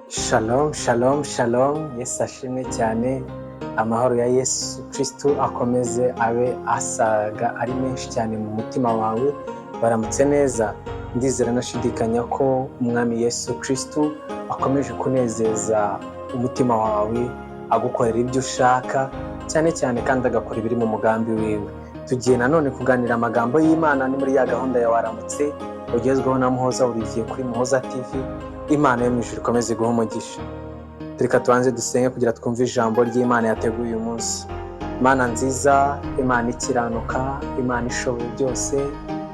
Shalom, shalom, shalom. Yesu ashimwe cyane. Amahoro ya Yesu Kristo akomeze abe asaga ari menshi cyane mu mutima wawe. Baramutse neza. Ndizera nashidikanya ko Umwami Yesu Kristo akomeje kunezeza umutima wawe, agukorera ibyo ushaka, cyane cyane kandi agakora ibiri mu mugambi wiwe. Tugiye nanone kuganira amagambo y'Imana, ni muri ya gahunda ya Waramutse ugezweho na Muhoza buri gihe kuri Muhoza TV. Imana yo mu ijuru ikomeze guha umugisha. Reka tubanze dusenge kugira twumve ijambo ry'Imana yateguye uyu munsi. Imana nziza, Imana ikiranuka, Imana ishoboye byose,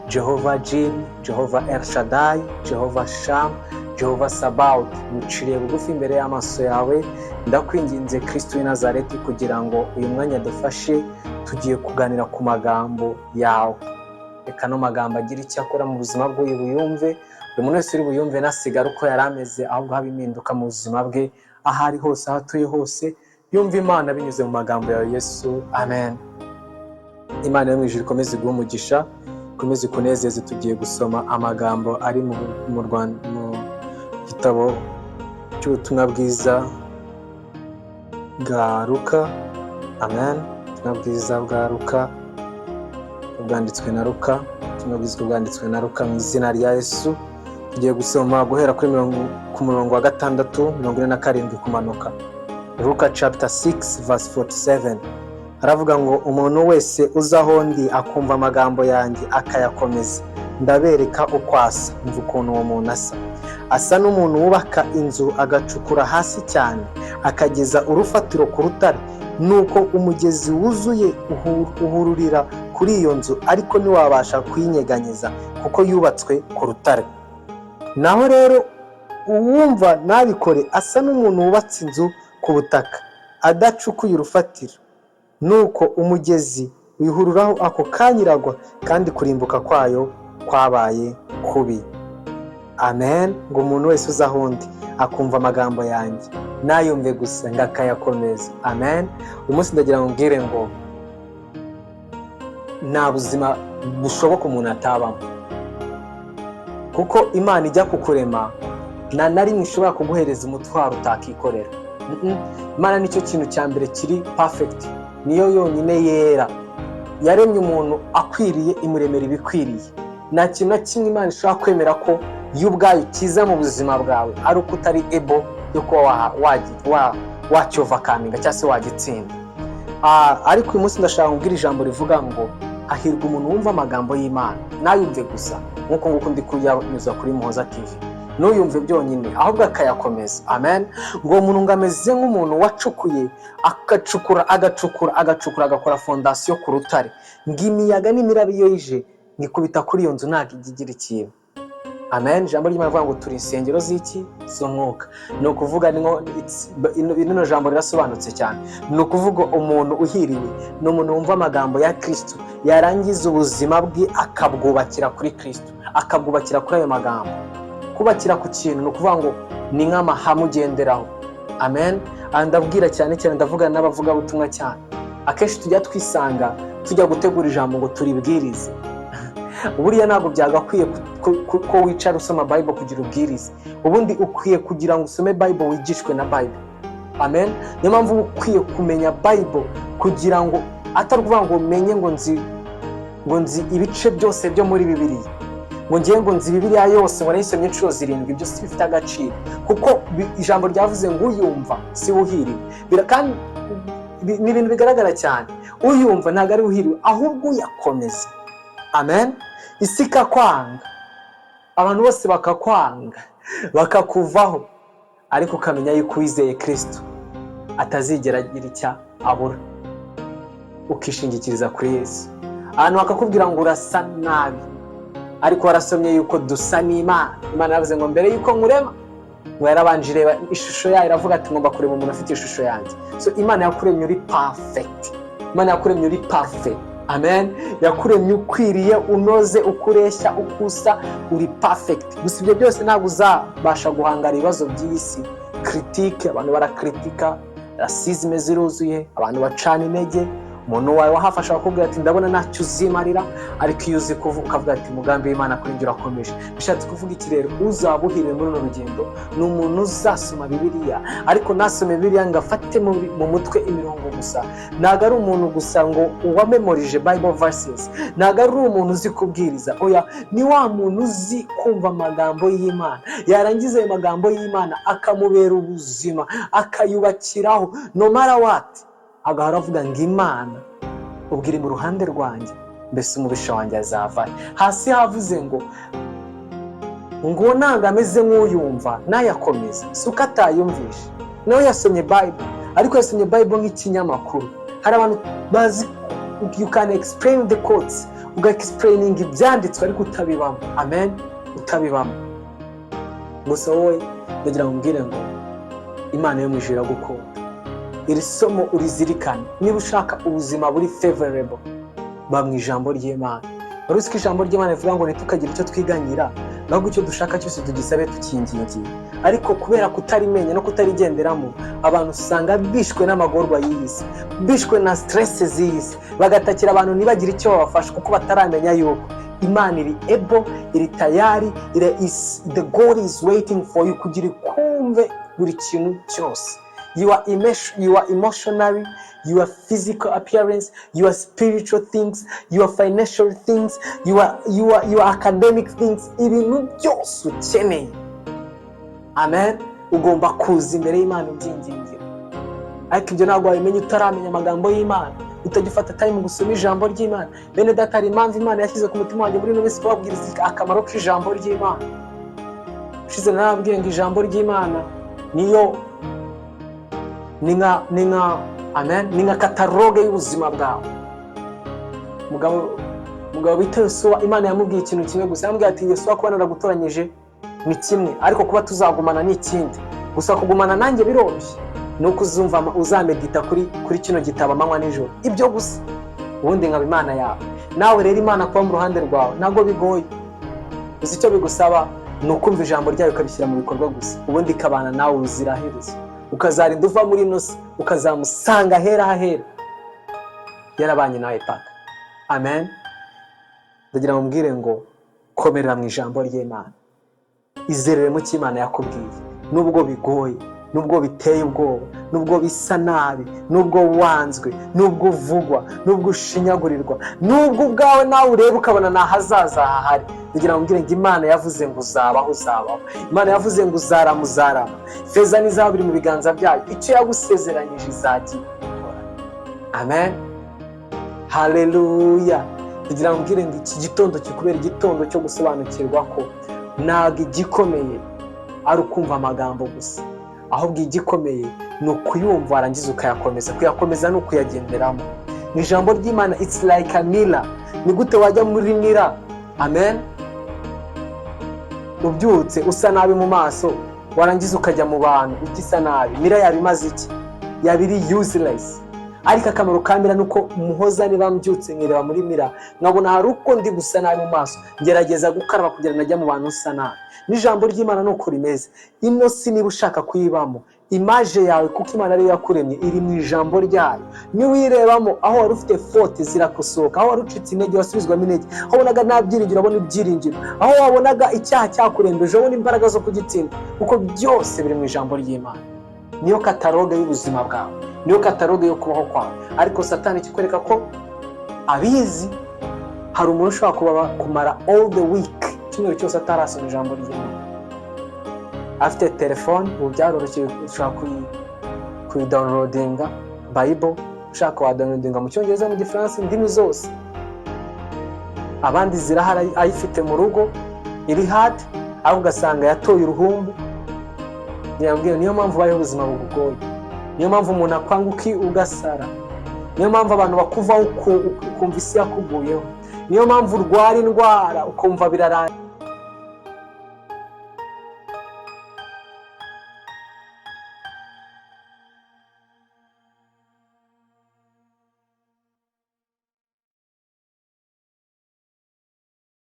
Jehova Jim, Jehova El Shaddai, Jehova Sham, Jehova Sabaoth, muciriye bugufi imbere y'amaso yawe. Ndakwinginze Kristo w'i Nazareti kugira ngo uyu mwanya dufashe, tugiye kuganira ku magambo yawe. Reka ano magambo agire icyo akora mu buzima bw'uyu buyumve. Buri muntu wese uri buyumve nasigara uko yari ameze, ahubwo habe impinduka mu buzima bwe, aho ari hose, aho atuye hose, yumve Imana binyuze mu magambo yawe Yesu. Amen. Imana yo mu ijuru ikomeze iguhe umugisha, ikomeze ikunezeze. Tugiye gusoma amagambo ari mu gitabo cy'ubutumwa bwiza bwa Luka. Amen. Ubutumwa bwiza bwa Luka bwanditswe na Luka, ubutumwa bwiza bwanditswe na Luka, mu izina rya Yesu. Tugiye gusoma guhera kuri mirongo, ku murongo wa 6, 47 kumanuka. Luka chapter 6 verse 47 haravuga ngo: "Umuntu wese uza aho ndi akumva amagambo yanjye akayakomeza, ndabereka uko asa." Umva ukuntu uwo muntu asa: "Asa n'umuntu wubaka inzu, agacukura hasi cyane, akageza urufatiro ku rutare. Nuko umugezi wuzuye uhururira kuri iyo nzu, ariko ntiwabasha kuyinyeganyeza, kuko yubatswe ku rutare. Naho rero uwumva ntabikore asa n'umuntu wubatse inzu ku butaka adacukuye urufatiro. Nuko umugezi wihururaho ako kanya iragwa, kandi kurimbuka kwayo kwabaye kubi." Amen. Ngo umuntu wese uza aho ndi akumva amagambo yanjye, nayumve gusa, ngo akayakomeza. Amen. Uyu munsi ndagira ngo mbwire ngo nta buzima bushoboka umuntu atabamo, kuko Imana ijya kukurema nta na rimwe ishobora kuguhereza umutwaro utakikorera. Imana nicyo kintu cya mbere kiri perfect, niyo yonyine yera. Yaremye umuntu akwiriye, imuremera ibikwiriye. Nta kintu na kimwe Imana ishobora kwemera ko yo ubwayo kiza mu buzima bwawe ari uko utari able yo kuba wacyovercominga cyangwa se wagitsinda. Ariko uyu munsi ndashaka kubwira ijambo rivuga ngo hahirwa umuntu wumva amagambo y'Imana, ntayumve gusa nk'uko nguko ndi kuyanyuza kuri Muhoza TV, ntuyumve byonyine, ahubwo akayakomeza. Amen. Ngo uwo muntu ngo ameze nk'umuntu wacukuye, agacukura, agacukura, agacukura, agakora fondasiyo ku rutare. Ngo imiyaga n'imiraba iyo ije ngikubita kuri iyo nzu, ntabwo ijya igira ikintu. Amen. Ijambo ry'Imana rivuga ngo turi insengero z'iki? Z'umwuka. Ni ukuvuga rino jambo rirasobanutse cyane. Ni ukuvuga umuntu uhiriwe ni umuntu wumva amagambo ya Kristo, yarangiza ubuzima bwe akabwubakira kuri Kristo, akabwubakira kuri ayo magambo. Kubakira ku kintu ni ukuvuga ngo ni nk'amahame ugenderaho. Amen. Aha ndabwira cyane cyane, ndavugana n'abavugabutumwa cyane. Akenshi tujya twisanga tujya gutegura ijambo ngo turibwirize. Buriya ntabwo byagakwiye ko wicara usoma Bible kugira ubwirize. Ubundi ukwiye kugira ngo usome Bible, wigishwe na Bible. Amen. Niyo mpamvu uba ukwiye kumenya Bible, kugira ngo atari ukuvuga ngo umenye ngo nzi ibice byose byo muri Bibiliya, ngo ngiye ngo nzi Bibiliya yose, ngo nayisomye inshuro zirindwi. Ibyo si bifite agaciro, kuko ijambo ryavuze ngo uyumva si we uhiriwe. Kandi ni ibintu bigaragara cyane: uyumva ntabwo ari we uhiriwe, ahubwo uyakomeza. Amen. Isi ikakwanga, abantu bose bakakwanga, bakakuvaho, ariko ukamenya yuko uwizeye Kirisito atazigera agira icyo abura, ukishingikiriza kuri Yesu. Ahantu bakakubwira ngo urasa nabi, ariko warasomye yuko dusa n'Imana. Imana yaravuze ngo mbere yuko nkurema, ngo yarabanje ireba ishusho yayo, iravuga ati: "Ngomba kureba umuntu ufite ishusho yanjye." So Imana yakuremye uri perfect, Imana yakuremye uri perfect. Amen. Yakuremye ukwiriye, unoze, uko ureshya, uko usa, uri perfect. Gusa ibyo byose ntabwo uzabasha guhangara ibibazo by'iyi si. Critique, abantu barakritika, racisme ziruzuye, abantu bacana intege. Umuntu wawe wa hafi ashobora kukubwira ati: "Ndabona ntacyo uzimarira." Ariko iyo uzi kuvuga, ukavuga ati: "Umugambi w'Imana kuri njye urakomeje." Bishatse kuvuga iki rero? Uzaba uhiriwe muri runo rugendo ni umuntu uzasoma Bibiliya, ariko nasome Bibiliya ngo afate mu mutwe imirongo gusa. Ntabwo ari umuntu gusa ngo uwamemorije Bible verses, ntabwo ari umuntu uzi kubwiriza. Oya, ni wa muntu uzi kumva amagambo y'Imana, yarangiza ayo magambo y'Imana akamubera ubuzima, akayubakiraho no matter what, agahora avuga ngo: "Imana ubwo iri mu ruhande rwanjye, mbese umubisha wanjye azava he?" Hasi havuze ngo ntabwo ameze nk'uyumva nayakomeza. Si uko atayumvishe, nawe yasomye Bible, ariko yasomye Bible nk'ikinyamakuru. Hari abantu bazi, you can explain the quotes, uga explaining ibyanditswe, ariko utabibamo. Amen, utabibamo. Gusa wowe ndagira ngo mbwire ngo Imana yo mu ijuru iragukunda. Iri somo urizirikane. Niba ushaka ubuzima buri favorable, ba mu ijambo ry'Imana. Wari uzi ko ijambo ry'Imana rivuga ngo ntitukagire icyo twiganyira, ahubwo icyo dushaka cyose tugisabe tukingingiye? Ariko kubera kutarimenya no kutarigenderamo, abantu usanga bishwe n'amagorwa y'iyi si, bishwe na stress z'iyi si, bagatakira abantu ntibagire icyo babafasha, kuko bataramenya yuko Imana iri able, iri tayari, the God is waiting for you kugira ikumve buri kintu cyose: you are emotionally, your physical appearance, your spiritual things, your financial things, your academic things, ibintu byose ukeneye. Amen. Ugomba kuza imbere y'Imana ubyingingira, ariko ibyo ntabwo wabimenya utaramenya amagambo y'Imana, utajya ufata time gusoma ijambo ry'Imana. Bene data, hari impamvu Imana yashyize ku mutima wanjye muri ino minsi kubabwiriza akamaro k'ijambo ry'Imana. Ushize narababwiye ngo ijambo ry'Imana niyo ni nka, amen, ni nka catalogue y'ubuzima bwawe. Mugabo bita Yosuwa, Imana yamubwiye ikintu kimwe gusa. Yamubwiye ati: "Yosuwa, kuba naragutoranyije ni kimwe, ariko kuba tuzagumana ni ikindi. Gusa kugumana nanjye biroroshye, ni uko uzumva uzamedita kuri kino gitabo amanywa nijoro, ibyo gusa, ubundi nkaba Imana yawe." Nawe rero, Imana kuba mu ruhande rwawe ntabwo bigoye. Uzi icyo bigusaba? Ni ukumva ijambo ryayo, ukabishyira mu bikorwa gusa, ubundi ikabana nawe ubuziraherezo, ukazarinda uva muri ino si, ukazamusanga ahera hahera yarabanye nawe paka. Amen. Ndagira ngo mbwire ngo komerera mu ijambo ry'Imana, izerere mu cyo Imana yakubwiye, nubwo bigoye, nubwo biteye ubwoba, nubwo bisa nabi, nubwo wanzwe, nubwo uvugwa, nubwo ushinyagurirwa, nubwo ubwawe nawe ureba ukabona ni ahazaza hahari. Kugira ngo mbwire ngo Imana yavuze ngo uzabaho, uzabaho. Imana yavuze ngo uzarama, uzarama. Feza n'izahabu biri mu biganza byayo. Icyo yagusezeranyije izajya ikora. Amen, haleluya. Kugira ngo mbwire ngo iki gitondo kikubera igitondo cyo gusobanukirwa ko ntabwo igikomeye ari ukumva amagambo gusa, ahubwo igikomeye ni ukuyumva, warangiza ukayakomeza. Kuyakomeza ni ukuyagenderamo. Ni ijambo ry'Imana, it's like a mirror. Ni gute wajya muri mirror, amen, ubyutse usa nabi mu maso, warangiza ukajya mu bantu ugisa nabi? Mirror yaba imaze iki? Yaba iri useless. Ariko akamaro ka mirror ni uko muhoza. Niba mbyutse nkireba muri mirror, nkabona hari uko ndi gusa nabi mu maso, ngerageza gukaraba kugira ngo najya mu bantu usa nabi. N'ijambo ry'Imana ni uko rimeze. Ino si niba ushaka kuyibamo, image yawe, kuko Imana ariyo yakuremye, iri mu ijambo ryayo. Niwirebamo, aho wari ufite faute zirakosoka, aho wari ucitse intege wasubizwamo intege, aho wabonaga nta byiringiro ubona ibyiringiro, aho wabonaga icyaha cyakurembeje ubona imbaraga zo kugitsinda, kuko byose biri mu ijambo ry'Imana. Niyo catalogue y'ubuzima bwawe, niyo catalogue yo kubaho kwawe. Ariko Satani ikikwereka ko abizi. Hari umuntu ushobora kumara all the week, icyumweru cyose, atarasoma ijambo ry'Imana, afite telefone. Ubu byaroroshye, ushobora kuyidownloadinga Bible, ushaka wadownloadinga mu Cyongereza, mu Gifaransa, indimi zose. Abandi zirahari, ayifite mu rugo iri hard, ariko ugasanga yatoye uruhumbu. Yambwiye, niyo mpamvu ubayeho ubuzima bukugoye, niyo mpamvu umuntu akwanga ugasara, niyo mpamvu abantu bakuvaho ukumva isi yakuguyeho, niyo mpamvu urwara indwara ukumva birarangiye.